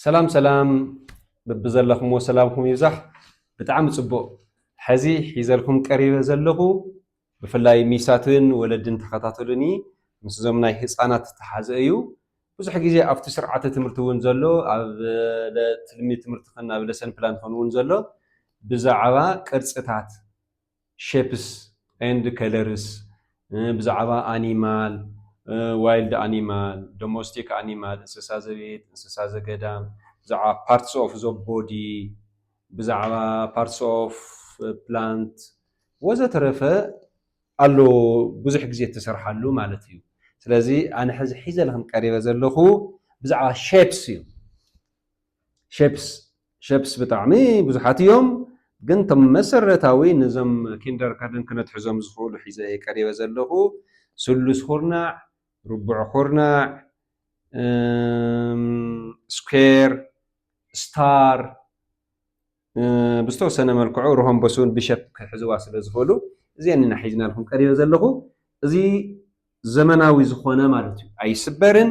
ሰላም ሰላም፣ በብዘለኹምዎ ሰላምኩም ይብዛሕ። ብጣዕሚ ጽቡቕ። ሕዚ ሒዘልኩም ቀሪበ ዘለኹ፣ ብፍላይ ሚሳትን ወለድን ተኸታተሉኒ፣ ምስዞም ናይ ህጻናት ዝተሓዘ እዩ። ብዙሕ ግዜ ኣብቲ ስርዓተ ትምህርቲ እውን ዘሎ፣ ኣብ ለ-፣ ትልሚ ትምህርቲ ኸን ኣብ ለሰን ፕላን ኸን እውን ዘሎ፣ ብዛዕባ ቅርጽታት፣ ሼፕስ ኤንድ ከለርስ፣ ብዛዕባ ኣኒማል፣ ዋይልድ ኣኒማል፣ ዶሞስቲክ ኣኒማል፣ እንስሳ ዘቤት፣ እንስሳ ዘገዳም፣ ብዛዕባ ፓርትስ ኦፍ ዘ ቦዲ፣ ብዛዕባ ፓርትስ ኦፍ ፕላንት ወዘተረፈ ኣሎ፣ ብዙሕ ግዜ እተሰርሓሉ ማለት እዩ። ስለዚ ኣነ ሕዚ ሒዘ ለኽን ቀሪበ ዘለኹ ብዛዕባ ሼፕስ እዩ። ሼፕስ፣ ሼፕስ ብጣዕሚ ብዙሓት እዮም፣ ግን እቶም መሰረታዊ ነዞም ኪንደርጋርደን ክነትሕዞም ዝኽእሉ ሒዘ እየ ቀሪበ ዘለኹ። ስሉስ ኩርናዕ፣ ርቡዕ ኩርናዕ፣ እም፣ ስኩዌር፣ ስታር፣ እ፣ ብዝተወሰነ መልክዑ ሮሆምበስ እውን ብሸፕ ክሕዝዋ ስለ ዝኽእሉ፣ እዚአን ኢና ሒዝናልኩም ቀሪበ ዘለኹ። እዚ ዘመናዊ ዝኾነ ማለት እዩ። ኣይስበርን፣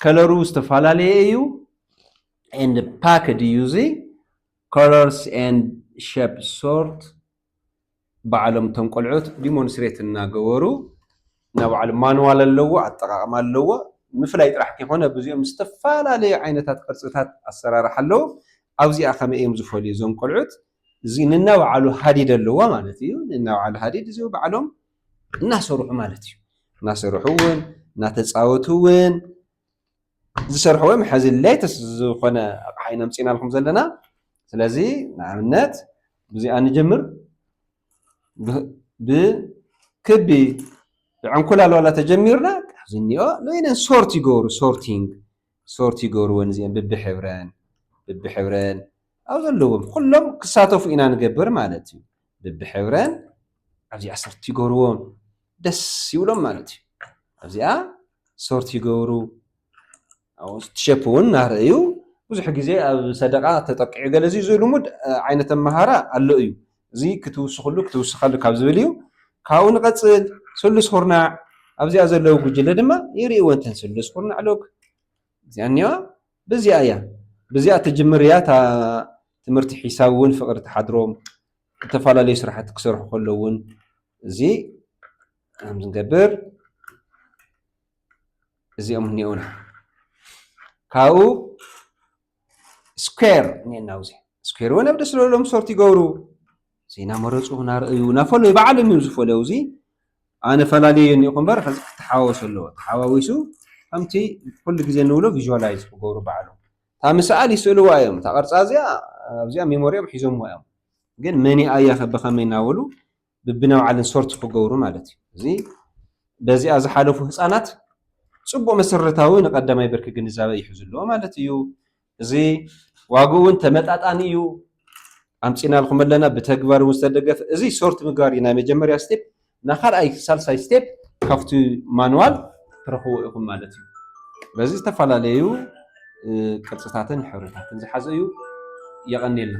ከለሩ ዝተፈላለየ እዩ። ኤንድ ፓክድ እዩ። እዚ ከለርስ ኤንድ ሸፕ ሶርት ባዕሎም እቶም ቆልዑት ዲሞንስትሬት እናገበሩ፣ እና ባዕሉ ማንዋል ኣለዎ፣ ኣጠቓቕማ ኣለዎ። ምፍላይ ጥራሕ ከይኮነ፣ ብዚኦም ዝተፈላለዩ ዓይነታት ቅርጽታት ኣሰራርሓ ኣለዎ። ኣብዚኣ ከመይ እዮም ዝፈልዩ እዞም ቆልዑት? እዚ ንናባዕሉ ሃዲድ ኣለዎ ማለት እዩ። ንናባዕሉ ሃዲድ፣ እዚ ባዕሎም እናሰርሑ ማለት እዩ። እናሰርሑ እውን፣ እናተጻወቱ እውን ዝሰርሑ፣ ወይም ሕዚ ሌተስት ዝኾነ ኣቕሓ ኢና ኣምጺእናልኩም ዘለና። ስለዚ ንኣብነት ብዚኣ ንጀምር። ብ-፣ ብክቢ፣ ብዕንኩላል ዋላ ተጀሚርና፣ ካብዚ እኒኦ፣ ለይነን ሶርት ይገብሩ፣ ሶርቲንግ፣ ሶርት ይገብሩወን እዚአን ብብሕብረን፣ ብብሕብረን ኣብ ዘለዎም ኩሎም ክሳተፉ ኢና ንገብር ማለት እዩ። ብብሕብረን ኣብዚኣ ሶርት ይገብሩዎም፣ ደስ ይብሎም ማለት እዩ። ኣብዚኣ ሶርት ይገብሩ፣ ኣብኡ ሸፕ እውን እናረእዩ፣ ብዙሕ ግዜ ኣብ ሰደቓ ተጠቂዑ ገለ እዚ፣ እዚ ልሙድ፣ እ፣ ዓይነት ኣመሃራ ኣሎ እዩ። እዚ ክትውስኽሉ፣ ክትውስኸሉ ካብ ዝብል እዩ። ካብኡ ንቐጽል፣ ስሉስ ኩርናዕ፣ ኣብዚኣ ዘለዉ ጉጅለ ድማ ይርእይዎ እንተን ስሉስ ኩርናዕ ሎግ። እዚኣ እኒዋ፣ በዚኣ እያ። በዚኣ ትጅምር እያ፣ እታ ትምህርቲ ሒሳብ እውን ፍቕሪ ትሓድሮም፣ ዝተፈላለዩ ስራሕቲ ክሰርሑ ከለዉ እውን፣ እዚ ከም ዝንገብር፣ እዚኦም እኒኦና። ካብኡ ስኩዌር እኒአና፣ ኣብዚ ስኩዌር እውን ኣብ ደስ ዝበሎም ሶርት ይገብሩ። እዚ እናመረፁ እናረእዩ፣ እናፈለዩ፣ ባዕሎም እዮም ዝፈለዩ። እዚ ኣነ ፈላልየ እኒኦኹ እምበር፣ ሕዚ ክተሓዋወስ ኣለዎ። ተሓዋዊሱ ከምቲ ኩሉ ግዜ እንብሎ ቪዥዋላይዝ ክገብሩ ባዕሎም። እታ ምስኣል ይስእልዋ እዮም። እታ ቅርፃ እዚኣ፣ ኣብዚኣ ሜሞሪኦም ሒዞምዋ እዮም። ግን መኒኣ እያ ከ ብኸመይ እናበሉ ብብናይ ባዕለን ሶርት ክገብሩ ማለት እዩ። እዚ በዚኣ ዝሓለፉ ህፃናት ፅቡቕ መሰረታዊ ንቀዳማይ ብርኪ ግንዛበ ይሕዙ ኣለዎ ማለት እዩ። እዚ ዋግኡ እውን ተመጣጣኒ እዩ። ኣምፂናልኩም ኣለና፣ ብተግባር እውን ዝተደገፈ። እዚ ሶርት ምግባር እዩ ናይ መጀመርያ ስቴፕ። ናይ ካልኣይ ሳልሳይ ስቴፕ ካብቲ ማንዋል ትረኽቦ ኢኹም ማለት እዩ። በዚ ዝተፈላለዩ፣ እ፣ ቅርፅታትን ሕብርታትን ዝሓዘ እዩ። የቐንየልና።